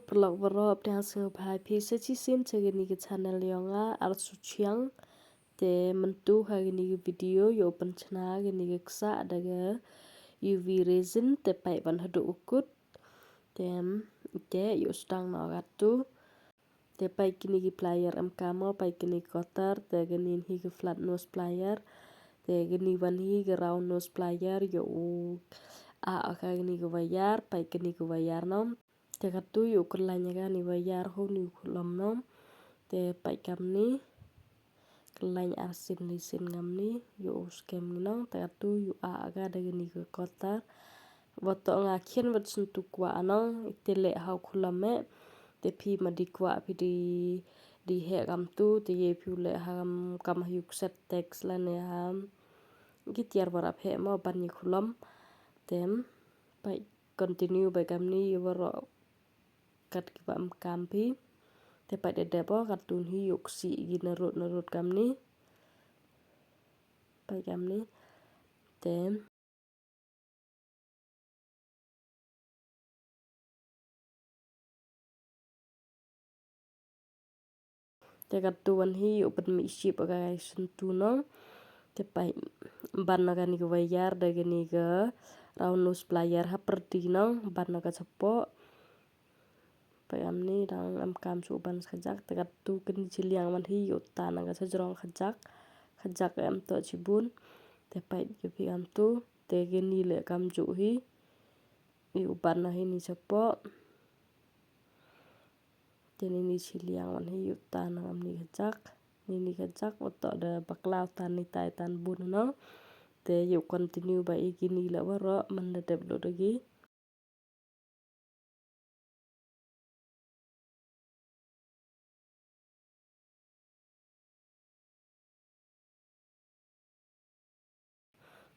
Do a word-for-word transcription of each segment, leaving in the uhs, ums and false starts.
Paralok baroh, pdiang sngewbha ïa phi sa shisien sha kane ka channel jong nga, Arsuchiang. Te mynta ha kane ka video ïoh pynchna kane ka ksah da ka U V resin, te peit ban haduh u kut. Te, te ïoh sdang noh katto. Te peit kine ki plier em kam mo, peit kine ki cutter, te kine hi ki flat nose plier. Te kine wan hi ki round nose plier, ïoh u ah ka kine ki wire, peit kine ki wire noh. Te katto ïoh u khlaiñ ïa kane wire ha une u khulom noh. Te peit kamne. Khlaiñ arsien lisien kamne, ïoh u skhem noh, te katto ïoh u ah ka da kane ka cutter. Wat to nga khian wat sngewthuh kwah noh, te leh ha u khulom eh. Te phi ma dei kwah phi dei, dei heh kamto, te ïa phi u leh ha kam, kam ha u kset text lane ha ki tiar ba rap heh mo ban ïa u khulom. Te peit continue beit kamne ïa baroh kat kiba em kam phi. Te peit da dep o, katto hi ïoh ksih ki narud narud kamne. Peit kamne. Te Te katto wan hi ïoh pynmih shape ïa ka sngewthuh noh. Te peit ban noh kane ka wire da kane ka round nose plier ha pyrdi noh, ban noh ka chapoh. Peit kamne dang em kam shuh ban khajak, te katto kane shiliang wan hi ïoh tan noh ka shajrong khajak, khajak em toh shibun. Te peit ïa phi kamto, te kane leh kamjuh hi. Ïoh ban noh hi ni chapoh. Te nini shiliang wan hi ïoh tan noh kamni khajak. Nini khajak wat to da bakla u tan ni tai tan bun noh. Te ïoh continue beit ïa kini leh baroh man da dep lut da ki.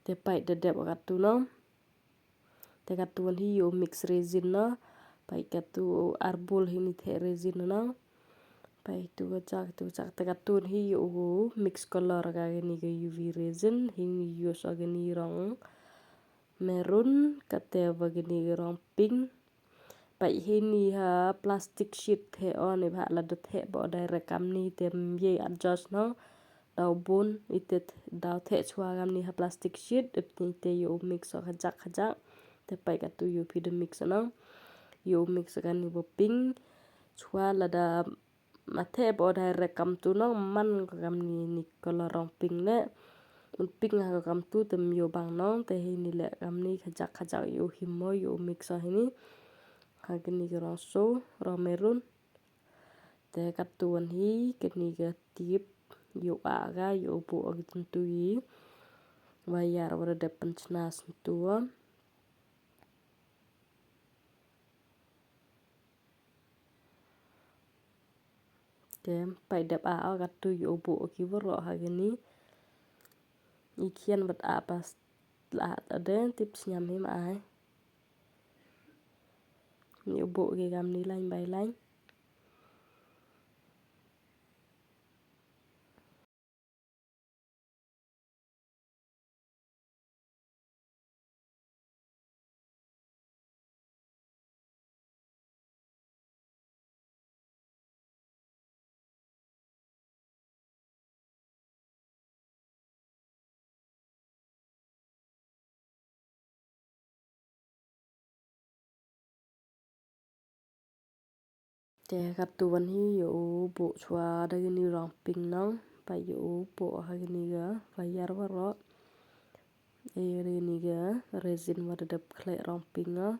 Te peit da dep katto noh. Te katto wan hi ïoh mix resin noh. Peit katto arbul hi ni theh resin noh. Peit tu ka jak, tu ka jak. Te katto wan hi ïoh mix color ka kini ka U V resin. Hi ni ïoh sa kini rong maroon, kate wa kini rong pink. Peit hi ni ha plastic sheet theh o, neibhah lada theh bha direct kamni te ym ïai adjust noh. Daw bun, ite daw theh chwa kamni ha plastic sheet, ite ïoh mix o khajak khajak. Te peit katto ïoh phi da mix noh. Ïoh mix kani wa pink. Chwa lada ma theh bha direct kamtu noh man ka kamni ni color rong pink leh. Un pink ha ka kamtu te ym ïoh bang noh, te hi ni leh kamni khajak khajak ïoh him mo ïoh mix o hi ni. Ha kini ki rong so, rong maroon. Te katto wan hi kini ka tip ïoh ah ka ïoh buh o ki tuntu i. Wire wa da dep pynchna sngewthuh. Te peit dep ah o katto ïoh buh o ki waroh ha kini. I khian wat ah pas lah ta de tip sñiam hi ma ai. Ïoh buh ki kamni line by line. Te katto wan hi ïoh buh chwa da kini rong pink noh, peit ïoh buh ha kini ka wire waroh. Ïa da kini ka resin wa da dep khleh rong pink noh.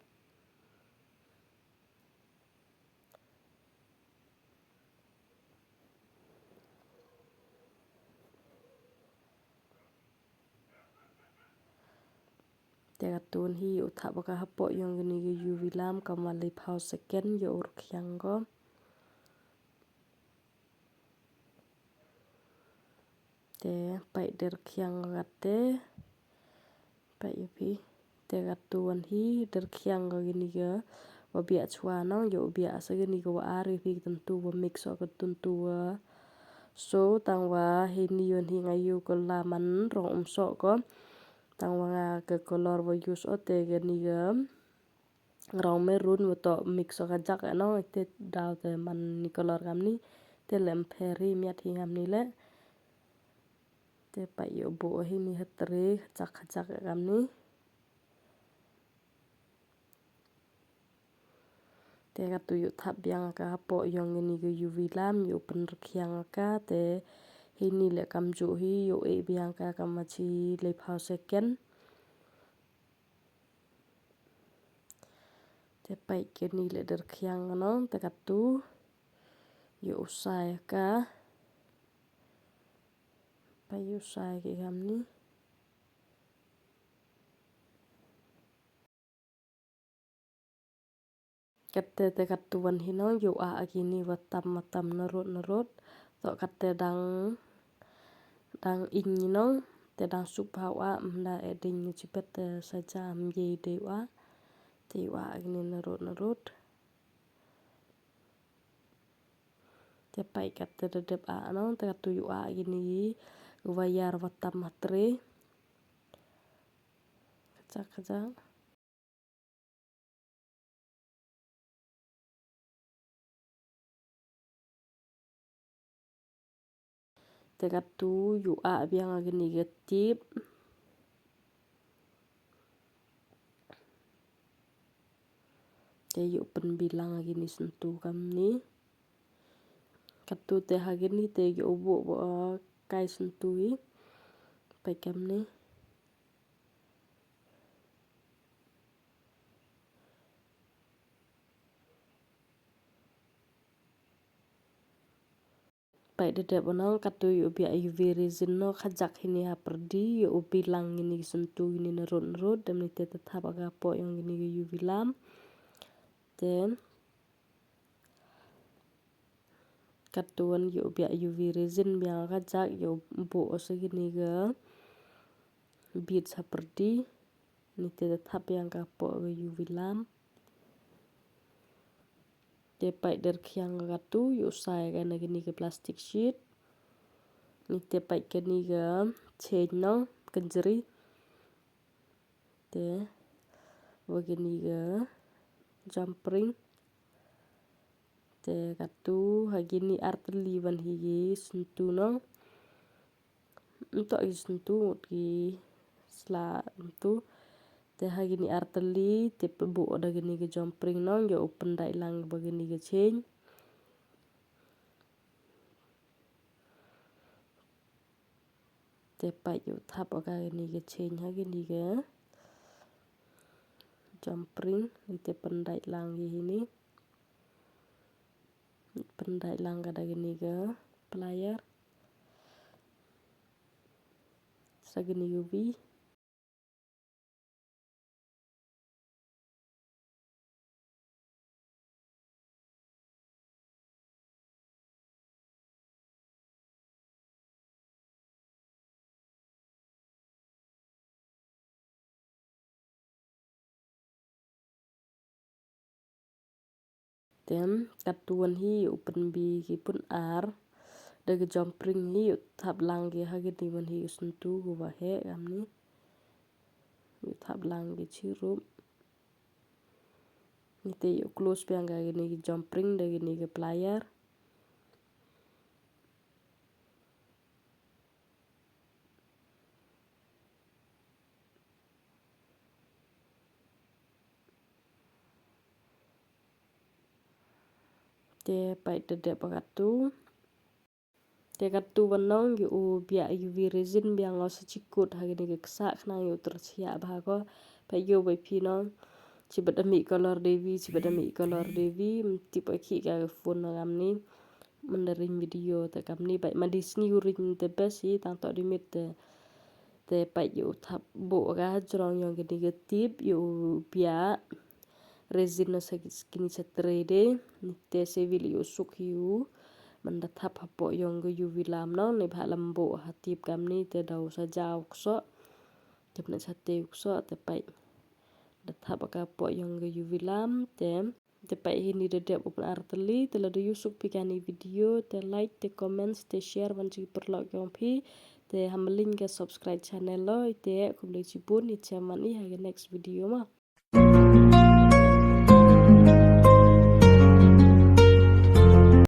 Te katto wan hi ïoh thap ka hapoh yong kini ki U V lamp kamwa laiphew second ïoh u rkhiang ko. Te peit da rkhiang ko kate. Peit ïa phi. Te katto wan hi da rkhiang ko kini ka wa biah chwa noh, ïoh biah sa kini ka wa ar ïa phi ka tuntu wa mix o ka tuntu wa. So tang wa hi ni wan hi nga ïoh ka la man rong um soh ko. Tang wa nga ka color wa use o te kini ka rong maroon, wa toh mix o ka jak, eh, nong, te daw te man ni color kamni, te lem pher hi miat hi kamni le. Te pait ïoh buh hi ni ha tre, ha jak ha jak kamni. Te katu ïoh thap biang ka hapoh yong ini ka U V lamp, ïoh pynrkhiang ka, te hini le kam ju hi, ïoh eh biang ka kam ma chi laiphew second. Te pait kini le da rkhiang nong, te katu ïoh u sai ka. Pait ïoh u sai ki kamni. Kate te katu wan hi nong, ïoh ah kini wa tam wa tam narud narud. Toh kate dang, dang ing nong, te dang suk bha u ah, mda eh ding ni chipet te saja am ye de u ah. Te ïoh ah kini narud narud. Te pait kate da dep ah nong, te katu ïoh ah kini wa ïar wa tam ha tre. Kajak kajak. Te katu ïoh ah biang kini ka tip. Te ïoh pynbilang kini syntu kamni. Katu te ha kini te ïoh buh buh, eh, kai syntu hi. Pait kamni. Pait da dep u nong, katu ïoh u biah U V resin noh, kajak hini ha pyrdi, ïoh u bilang kini ki syntu kini narud narud, da mynni te thap ha ka poh yong kini ki U V lamp. Te katu wan ïoh u biah U V resin biang kajak, ïoh buh o sa kini ka beads ha pyrdi. Ni te thap biang ka poh ka U V lamp. Te pait da rkhiang katu, ïoh sai ka na kini ka plastic sheet. Ni te pait kini ka chain nong, kynjri. Te wa kini ka jump ring. Te katu ha kini artylli wan hi ki syntu nong. Nto ki syntu ngut ki sla ntu. Te ha kini artylli te pynbuh da kini ka jump ring nong, ïoh u pyndait lang ba kini ka chain. Te pait ïoh thap ka kini ka chain ha kini ka jump ring, ni te pyndait lang ki hini. Pyndait lang ka da kini ka plier. Sa kini U V. Te katu wan hi u pynbi ki pun ar. Da ka jump ring hi u thap lang ki ha kini wan hi u syntu ku wa he kamni. U thap lang ki chirup. Ni te ïoh close biang ka kini ki jump ring da kini ki plier. Te pait da dep katu. Te katu wan nong ïoh u biah U V resin biang o sa chikut ha kini ki ksa khnang ïoh u tyrchiah bha ko. Pait ïoh bai phi nong. Chibat da mih color devi, chibat da mih color devi, mtip aki ka phone na kamni. Mynda ring video te kamni, bait ma di sni u ring te best hi, tang toh di mit te. Te pait ïoh u thap buh ka jrong yong kini ka tip, ïoh u biah resin na sa kini sa tre de. Ni te se wil ïoh u suk hi u. Mynda thap hapoh yong ka U V lamp nong, ni bha lam buh ha tip kamni te daw sa jaw kso. Te pynsa te u kso te pait. Da thap ka poh yong ka U V lamp te. Te pait hini da dep u pun artylli, te lada ïoh suk phi kani video, te like, te comments, te share, wan chi paralok yong phi, te ha mlien ka subscribe channel lo, te khublei chibun, i chem wan i ha ka next video mo.